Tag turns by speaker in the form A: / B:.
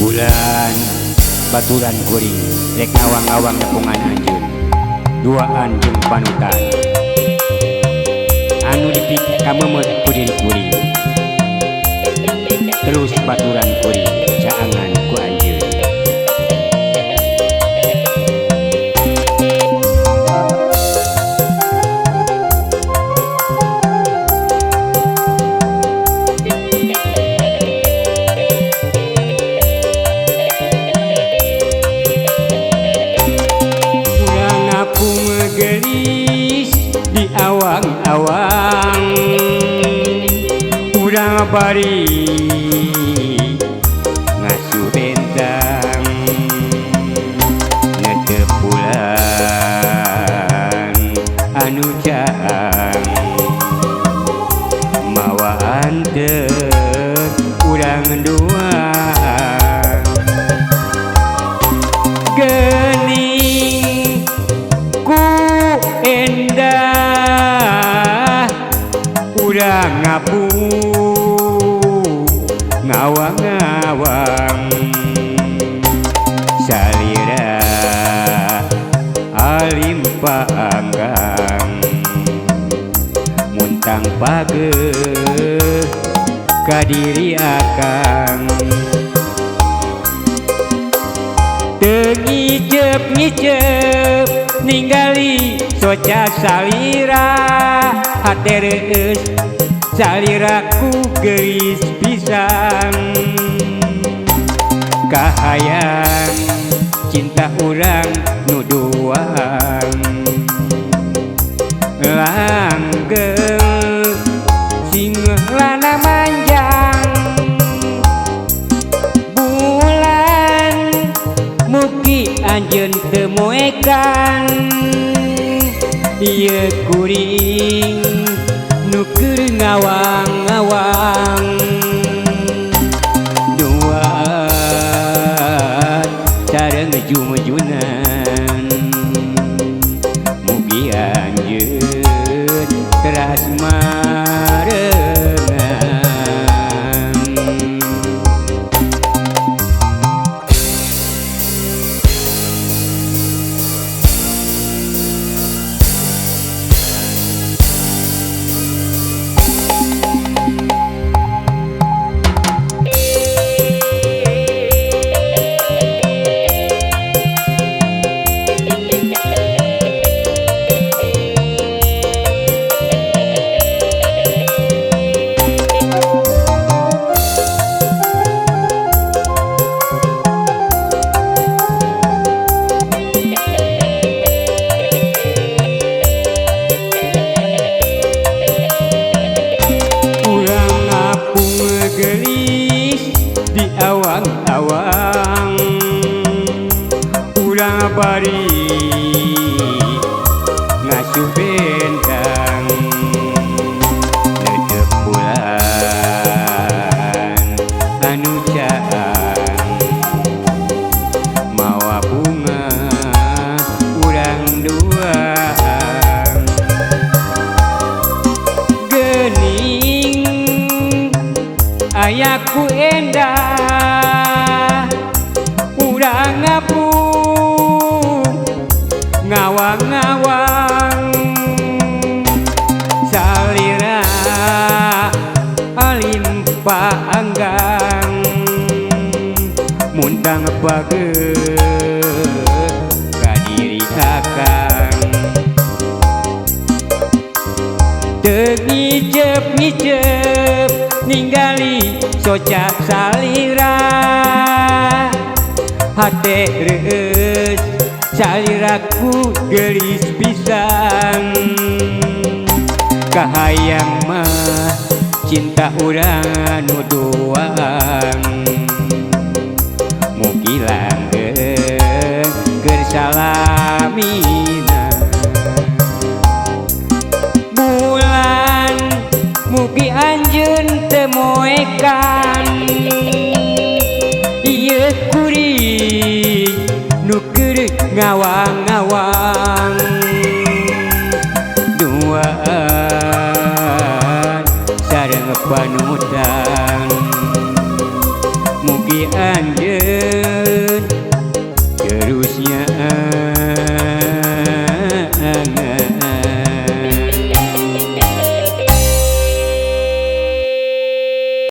A: Bulan baturan kuring rek ngawang-ngawang nepungan anjeun duaan jeung panutan anu dipik kamemeut ku diri kuring terus baturan kuring caangan ku anjeun. Gelis di awang-awang urang bari ngasuh bentang netep bulan anu caang mawa antep urang duaan geuning ku endah urang ngapung ngawang-ngawang salira alim paanggang muntang pageuh ka diri akang teu ngiceup-ngiceup ninggali soca salira hate reueus saliraku geulis pisan kahayang cinta urang nu duaan langgeng sing lana manjang bulan mugi anjeun teu moekan ieu kuring nu keur ngawang-ngawang duaan sareng jumjunan mugi anjeun teras marengan. Gelis di awang-awang urang bari ngasuh bentang netep bulan anu caang mawa bunga urang duaan geuning ayaku endah urang ngapung ngawang-ngawang salira alim paanggang muntang pageuh ka diri akang teu ngiceup-ngiceup ninggali soca salira hate reueus saliraku geulis pisan kahayang mah cinta urang nu duaan mugi langgeng keur salamina bulan mugi anjeun teu moekan ieu kuring nu keur ngawang-ngawang duaan sareng panutan mugi anjeun Terusnya.